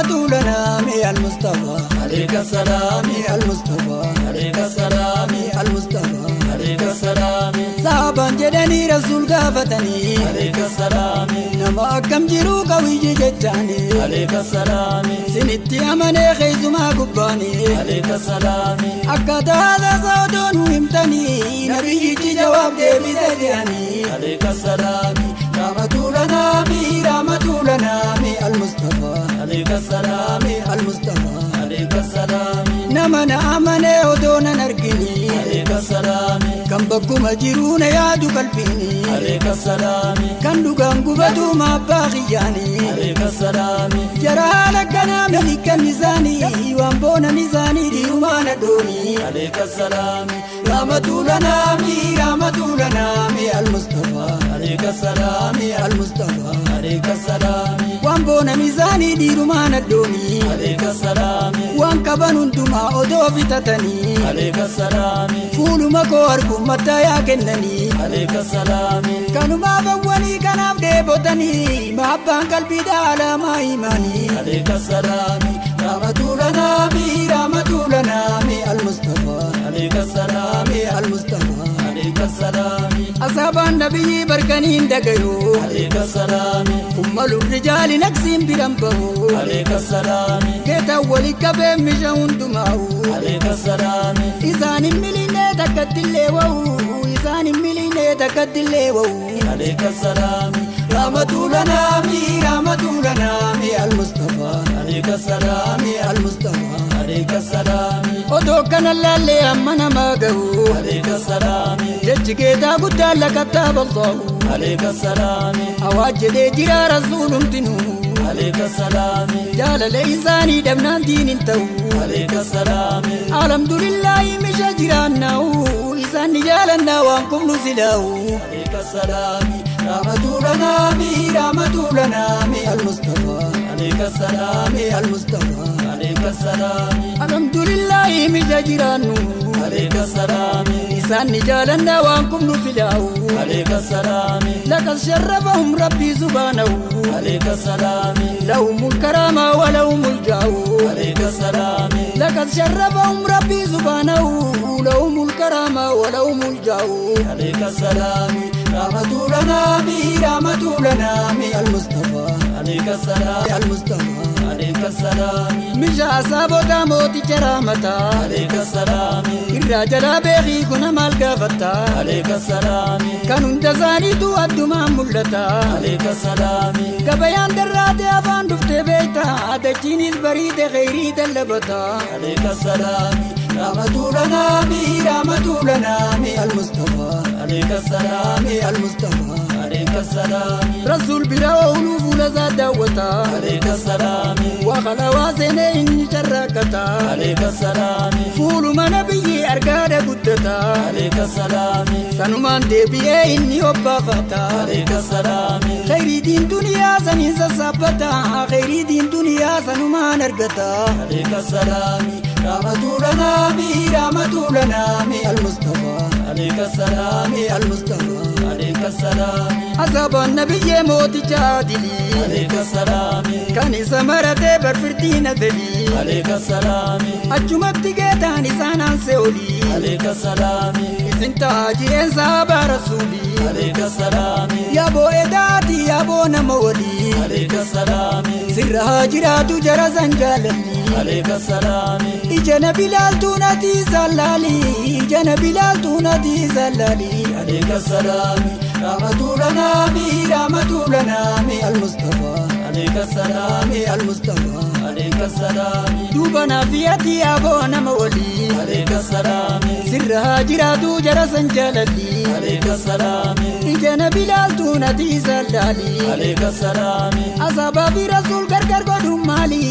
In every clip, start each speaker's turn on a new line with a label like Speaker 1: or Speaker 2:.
Speaker 1: Rahmatu lanaami al-Mustafa.
Speaker 2: Alayka salaami.
Speaker 1: Al-Mustafa.
Speaker 2: Alayka salaami.
Speaker 1: Al-Mustafa.
Speaker 2: Alayka salaami.
Speaker 1: Saabaan jedhanii rasuul gaafatanii.
Speaker 2: Alayka salaami.
Speaker 1: Nama akkam jiru qawiyyi jechaanii.
Speaker 2: Alayka salaami.
Speaker 1: Sinitti amanee keessumaa gubbaanii.
Speaker 2: Alayka salaami.
Speaker 1: Akkaataa haasaa odoo nu himtanii nabiyyichi jawaab deebise jedhanii.
Speaker 2: Alayka salaami.
Speaker 1: Rahmatu lanaami rahmatu lanaami al-Mustafa.
Speaker 2: Alayka salaami.
Speaker 1: Al-Mustafa.
Speaker 2: Alayka salaami.
Speaker 1: Nama na amanee odoo nan argini.
Speaker 2: Alayka salaami.
Speaker 1: Kan bakkuma jiruu na yaadu qalbiini.
Speaker 2: Alayka salaami.
Speaker 1: Kan dhugaan gubatu maabbaa xiyyaanii.
Speaker 2: Alayka salaami.
Speaker 1: Jara haala kanaa milikan isaanii waan boonan isaanii dhiirumaan adoonii.
Speaker 2: Alayka salaami.
Speaker 1: Rahmatu lanaami rahmatu lanaami al-Mustafa.
Speaker 2: Alayka salaami.
Speaker 1: Al-Mustafa.
Speaker 2: Alayka salaami.
Speaker 1: Waan boonan isaanii dhiirumaan adoonii.
Speaker 2: Alayka salaami.
Speaker 1: Waan qaban hundumaa odoo fitatanii.
Speaker 2: Alayka salaami.
Speaker 1: Fuuluma koo arguun mattaayaa kennanii.
Speaker 2: Alayka salaami.
Speaker 1: Kanumaaf hawwanii kanaaf dheebotanii maabbaan qalbii dhaalamaa himanii.
Speaker 2: Alayka salaami.
Speaker 1: Rahmatu lanaami rahmatu lanaami al-Mustafa.
Speaker 2: Alayka salaami.
Speaker 1: Al-Mustafa.
Speaker 2: Alayka salaami.
Speaker 1: Asaabaan nabiyyi barkaniin dhagayuu.
Speaker 2: Alayka salaami.
Speaker 1: Ummaluu rijaali naqsiin biran bahu.
Speaker 2: Alayka salaami.
Speaker 1: Keetaan wali qabee misha hundumaa'u.
Speaker 2: Alayka salaami.
Speaker 1: Isaan hin miliinee takkattillee wa'u. Isaan hin miliinee takkattillee wa'u.
Speaker 2: Alayka salaami.
Speaker 1: Rahmatu lanaami rahmatu lanaami al-Mustafa.
Speaker 2: Alayka salaami.
Speaker 1: Al-Mustafa.
Speaker 2: Alayka salaami.
Speaker 1: Odoo kana laallee amma nama gahu.
Speaker 2: Alayka salaami.
Speaker 1: Jechi keetaa guddaa lakattaa bal'aahu.
Speaker 2: Alayka salaami.
Speaker 1: Hawaaj jedhee jira rasuulumtinuu.
Speaker 2: Alayka salaami.
Speaker 1: Jaalala isaanii dhabnaan diin hin ta'u.
Speaker 2: Alayka salaami.
Speaker 1: Alhamdulillaahi misha jiraannaa'u. Isaan ni jaalannaa waan kubnu silaa'u.
Speaker 2: Alayka salaami.
Speaker 1: Rahmatu lanaami rahmatu lanaami al-Mustafa.
Speaker 2: Alayka salaami.
Speaker 1: Al-Mustafa.
Speaker 2: Alayka salaami.
Speaker 1: Alhamdulillaahi misha jiraannu.
Speaker 2: Alayka salaami.
Speaker 1: Isaan ni jaalannaa waan kubnu silaa'u.
Speaker 2: Alayka salaami.
Speaker 1: Laqad sharrafahum rabbii subhaanahu.
Speaker 2: Alayka salaami.
Speaker 1: Lahumul karaamaa wa lahumul jaa'u.
Speaker 2: Alayka salaami.
Speaker 1: Laqad sharrafahum rabbii subhaanahu. Lahumul karaamaa wa lahumul jaa'u.
Speaker 2: Alayka salaami.
Speaker 1: Rahmatu lanaami rahmatu lanaami al-Mustafa.
Speaker 2: Alayka salaami.
Speaker 1: Al-Mustafa.
Speaker 2: Alayka salaami.
Speaker 1: Misha asaabota mooticha rahmataa.
Speaker 2: Alayka salaami.
Speaker 1: Irraa jalaa beekii kuna maal gaafataa.
Speaker 2: Alayka salaami.
Speaker 1: Kan hunda isaaniitu addumaan mul'ata.
Speaker 2: Alayka salaami.
Speaker 1: Gabayaan darraate afaan dhuftee beektaa. Dachiinis bariite kheyrii dallabata.
Speaker 2: Alayka salaami.
Speaker 1: Rahmatu lanaami rahmatu lanaami al-Mustafa.
Speaker 2: Alayka salaami.
Speaker 1: Al-Mustafa.
Speaker 2: Alayka salaami.
Speaker 1: Rasuul bira ooluu fuula isaa daawwata.
Speaker 2: Alayka salaami.
Speaker 1: Waa qalawaa seenee inni carraaqqata.
Speaker 2: Alayka salaami.
Speaker 1: Fuuluma nabiyyi argaadha guddata.
Speaker 2: Alayka salaami.
Speaker 1: Sanumaan deebi'ee inni obbaafata.
Speaker 2: Alayka salaami.
Speaker 1: Kheyriitiin duniyaa saniin sassaabbata. Kheyriitiin duniyaa sanumaan argata.
Speaker 2: Alayka salaami.
Speaker 1: Rahmatu lanaami rahmatu lanaami al-Mustafa.
Speaker 2: Alayka salaami.
Speaker 1: Al-Mustafa.
Speaker 2: Alayka salaami.
Speaker 1: Asaabaan nabiyyee mooticha adilii.
Speaker 2: Alayka salaami.
Speaker 1: Kan isa maratee barfirtii na fedhii.
Speaker 2: Alayka salaami.
Speaker 1: Achumatti geetaan isaan aansee olii.
Speaker 2: Alayka salaami.
Speaker 1: Isin taajireen saabaa rasuulii.
Speaker 2: Alayka salaami.
Speaker 1: Yaaboo edaati yaaboo nama walii.
Speaker 2: Alayka salaami.
Speaker 1: Sirra haa jiraatu jara san jaalalli.
Speaker 2: Alayka salaami.
Speaker 1: Ija na bilaaltuu nati isaan Ija na bilaaltuu nati isaan
Speaker 2: Alayka salaami.
Speaker 1: Rahmatu lanaami rahmatu lanaami al-Mustafa.
Speaker 2: Alayka salaami.
Speaker 1: Al-Mustafa.
Speaker 2: Alayka salaami.
Speaker 1: Duuba naafiyati yaaboo nama walii.
Speaker 2: Alayka salaami.
Speaker 1: Sirra haa jiraatu jara san jaalalli.
Speaker 2: Alayka salaami.
Speaker 1: Ija na bilaaltuu nati isaan
Speaker 2: Alayka salaami.
Speaker 1: Asaabaa fi rasuul gargar godhuun maali?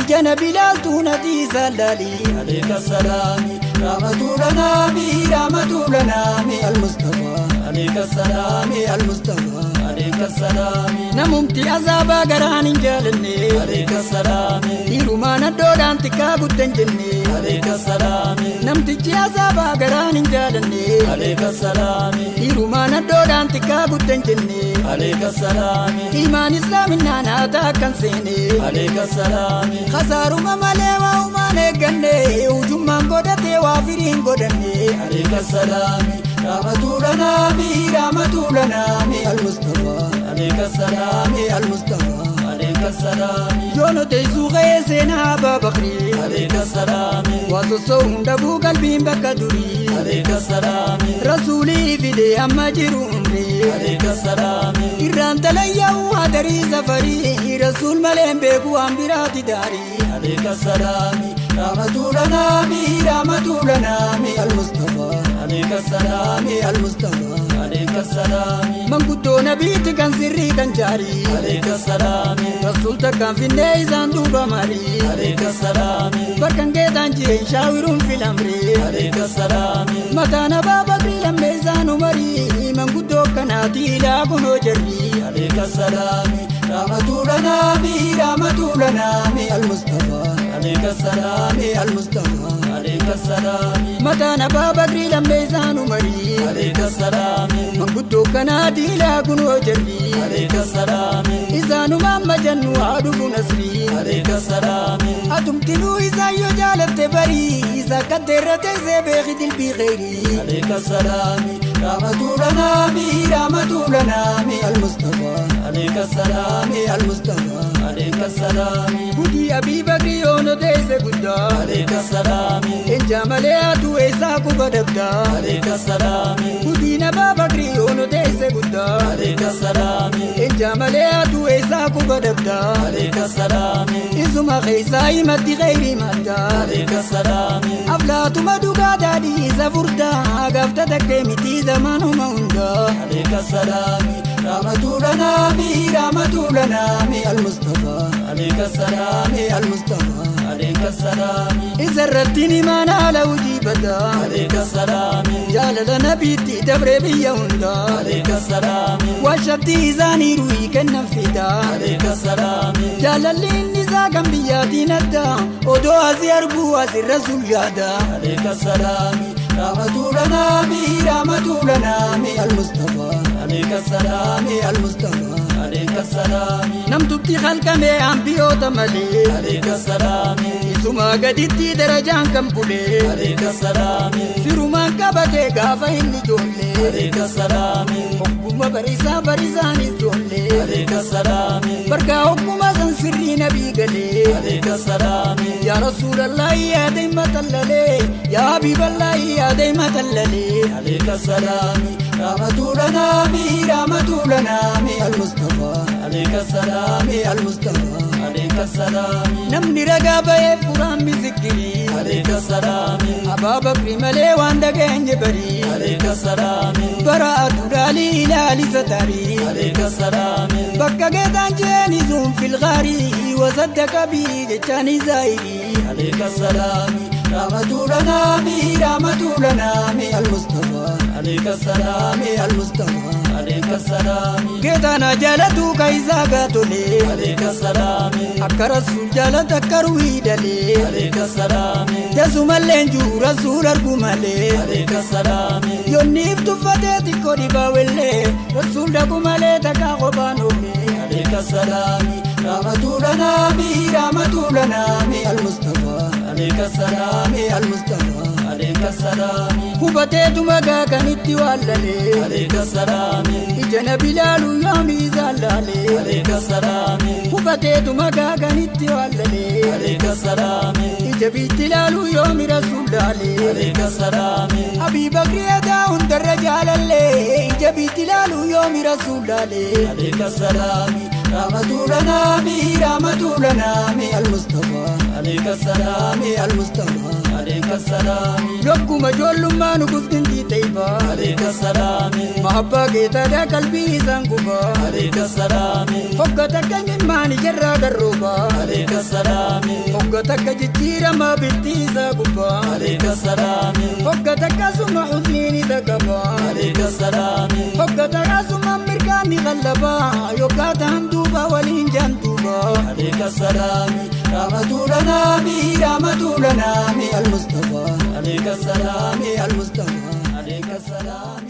Speaker 1: Ija na bilaaltuu nati isaan
Speaker 2: Alayka salaami.
Speaker 1: Rahmatu lanaami rahmatu lanaami al-Mustafa.
Speaker 2: Alayka salaami.
Speaker 1: Al-Mustafa.
Speaker 2: Alayka salaami.
Speaker 1: Namumti asaabaa garaan hin jaalanne.
Speaker 2: Alayka salaami.
Speaker 1: Dhiirumaan addoodhaan xiqqaa guddan jenne.
Speaker 2: Alayka salaami.
Speaker 1: Namtichi asaabaa garaan hin jaalanne.
Speaker 2: Alayka salaami.
Speaker 1: Dhiirumaan addoodhaan xiqqaa guddan jenne.
Speaker 2: Alayka salaami.
Speaker 1: Imaan islaaminaan haataa akkan seene.
Speaker 2: Alayka salaami.
Speaker 1: Kasaaruma malee waa uumaan eegganne. Ujummaan godhatee waa firiin godhanne.
Speaker 2: Alayka salaami.
Speaker 1: Rahmatuula naami rahmatuula naami al-Mustafa.
Speaker 2: Alayka salaami.
Speaker 1: Al-Mustafa.
Speaker 2: Alayka salaami.
Speaker 1: Yoono teessuu qe'ee seenaa Abbaa Bakrii.
Speaker 2: Alayka salaami.
Speaker 1: Waa sossoo hunda buu qalbiin bakka durii.
Speaker 2: Alayka salaami.
Speaker 1: Rasuulii fidee amma jiru umrii.
Speaker 2: Alayka salaami.
Speaker 1: Irraan talayyaa'u hadarii safarii. Rasuul malee hin beeku waan biraati daarii.
Speaker 2: Alayka salaami.
Speaker 1: Rahmatuula naami rahmatuula naami al-Mustafa.
Speaker 2: Alayka salaami.
Speaker 1: Al-Mustafa.
Speaker 2: Alayka salaami.
Speaker 1: Manguddoo nabiitti kan sirrii kan jaarii.
Speaker 2: Alayka salaami.
Speaker 1: Rasuul takkaan finnee isaan duuba marii.
Speaker 2: Alayka salaami.
Speaker 1: Bakkan geetaan jireen shaawiruun filamree.
Speaker 2: Alayka salaami.
Speaker 1: Mataan Abbaa Bakrii lammee isaan umarii. Manguddoo kanaati ilaa kunoo jarrii.
Speaker 2: Alayka salaami.
Speaker 1: Rahmatuula naami rahmatuula naami al-Mustafa.
Speaker 2: Alayka salaami.
Speaker 1: Al-Mustafa.
Speaker 2: Alayka salaami.
Speaker 1: Mataan Abbaa Bakrii lammee isaan umarii.
Speaker 2: Alayka salaami.
Speaker 1: Manguddoo kanaati ilaa kunoo jarrii.
Speaker 2: Alayka salaami.
Speaker 1: Isaanuma amma jennu haa dhufu nasrii.
Speaker 2: Alayka salaami.
Speaker 1: Atumtinuu isaan yoo jaalatte barii. Isa akka teerra teessee beeki dilbii kheyrii.
Speaker 2: Alayka salaami.
Speaker 1: Rahmatuula naami rahmatuula naami al-Mustafa.
Speaker 2: Alayka salaami.
Speaker 1: Al-Mustafa.
Speaker 2: Alayka salaami.
Speaker 1: Gudii Abii Bakrii yoonoo teesse guddaa.
Speaker 2: Alayka salaami.
Speaker 1: Enjaa malee haatu eessaa quba dabdaa.
Speaker 2: Alayka salaami.
Speaker 1: Gudiin Abbaa Bakrii yoonoo teesse guddaa.
Speaker 2: Alayka salaami.
Speaker 1: Enjaa malee haatu eessaa quba dabdaa.
Speaker 2: Alayka salaami.
Speaker 1: Isuma keessaa himatti kheyrii maddaa.
Speaker 2: Alayka salaami.
Speaker 1: Aflaatuma dhugaa daadhii isa furdaa. Gaafta takkee miti zamanuma hundaa.
Speaker 2: Alayka salaami.
Speaker 1: Rahmatuula naami rahmatuula naami al-Mustafa.
Speaker 2: Alayka salaami.
Speaker 1: Al-Mustafa.
Speaker 2: Alayka salaami.
Speaker 1: Isa irratti ni maana haala hojii badaa.
Speaker 2: Alayka salaami.
Speaker 1: Jaalala nabiitti dabree biyya hundaa.
Speaker 2: Alayka salaami.
Speaker 1: Washatti isaanii ruhii kennan fidaa.
Speaker 2: Alayka salaami.
Speaker 1: Jaalalli inni isaa kan biyyaatiin addaa. Odoo asii arguu asirra sul yaada.
Speaker 2: Alayka salaami.
Speaker 1: Rahmatuula naami rahmatuula naami al-Mustafa.
Speaker 2: Alayka salaami.
Speaker 1: Al-Mustafa.
Speaker 2: Alayka salaami.
Speaker 1: Namtutti halkamee ambiyoota malee.
Speaker 2: Alayka salaami.
Speaker 1: Isuma gaditti darajaan kan bulee.
Speaker 2: Alayka salaami.
Speaker 1: Sirumaan qabatee gaafa inni ijoollee.
Speaker 2: Alayka salaami.
Speaker 1: Hogguma barisaa barisaanis ijoollee.
Speaker 2: Alayka salaami.
Speaker 1: Barkaa hogguma san sirrii nabii galee.
Speaker 2: Alayka salaami.
Speaker 1: Yaa Rasuulallahi yaada hima tallalee. Yaa Habiiballahi yaada hima tallalee.
Speaker 2: Alayka salaami.
Speaker 1: Rahmatuula naami rahmatuula naami al-Mustafa.
Speaker 2: Alayka salaami.
Speaker 1: Al-Mustafa.
Speaker 2: Alayka salaami.
Speaker 1: Namni ragaa ba'eef quraan misikkirii.
Speaker 2: Alayka salaami.
Speaker 1: Abbaa Bakrii malee waan dhageenye barii.
Speaker 2: Alayka salaami.
Speaker 1: Bara aduraalii ilaalisa tarii.
Speaker 2: Alayka salaami.
Speaker 1: Bakka geetaan jeeni zuun filgaarii. Wasaddaqa bii jechaan zaayirii.
Speaker 2: Alayka salaami.
Speaker 1: Rahmatuula naami rahmatuula naami al-Mustafa.
Speaker 2: Alayka salaami.
Speaker 1: Al-Mustafa.
Speaker 2: Alayka salaami.
Speaker 1: Geetaana jaalatu ka isaa gaatolee.
Speaker 2: Alayka salaami.
Speaker 1: Akka rasuul jaalata akka ruhii dalee.
Speaker 2: Alayka salaami.
Speaker 1: Tasumallee jiru rasuul argu malee.
Speaker 2: Alayka salaami.
Speaker 1: Yoonniif tuffatee xiqqoo dhibaa wellee. Rasuul dhaqu malee takkaa qophaan oollee.
Speaker 2: Alayka salaami.
Speaker 1: Rahmatuula naami rahmatuula naami al-Mustafa.
Speaker 2: Alayka salaami.
Speaker 1: Al-Mustafa.
Speaker 2: Alayka salaami.
Speaker 1: Hubateetuma gaa kan itti waallalee.
Speaker 2: Alayka salaami.
Speaker 1: Ija nabi laalu yoomi isaan laalee.
Speaker 2: Alayka salaami.
Speaker 1: Hubateetuma gaa kan itti waallalee.
Speaker 2: Alayka salaami.
Speaker 1: Ija biitti laalu yoomi rasuul laalee.
Speaker 2: Alayka salaami.
Speaker 1: Abii Bakrii adaa hundarra jaalallee. Ija biitti laalu yoomi rasuul laalee.
Speaker 2: Alayka salaami.
Speaker 1: Rahmatuula naami rahmatuula naami al-Mustafa.
Speaker 2: Alayka salaami.
Speaker 1: Al-Mustafa.
Speaker 2: Alayka salaami.
Speaker 1: Yokkuma ijoollummaa nu gusgintii ta'ibaa.
Speaker 2: Alayka salaami.
Speaker 1: Mahabbaa geetaadhaa qalbii isaan gubaa.
Speaker 2: Alayka salaami.
Speaker 1: Hogga takka imimmaan ijarraa garroobaa.
Speaker 2: Alayka salaami.
Speaker 1: Hogga takka jijjiiramaa bifti isaa gubbaa.
Speaker 2: Alayka salaami.
Speaker 1: Hogga takka suma husniin isa qabaa.
Speaker 2: Alayka salaami.
Speaker 1: Hogga takka suma mirgaan ni qallabaa. Yoggaa ta'an duuba waliin jaan duuba.
Speaker 2: Alayka salaami.
Speaker 1: Rahmatul anaami rahmatul anaami al-Mustafa
Speaker 2: عليك السلام
Speaker 1: المصطفى
Speaker 2: عليك السلام.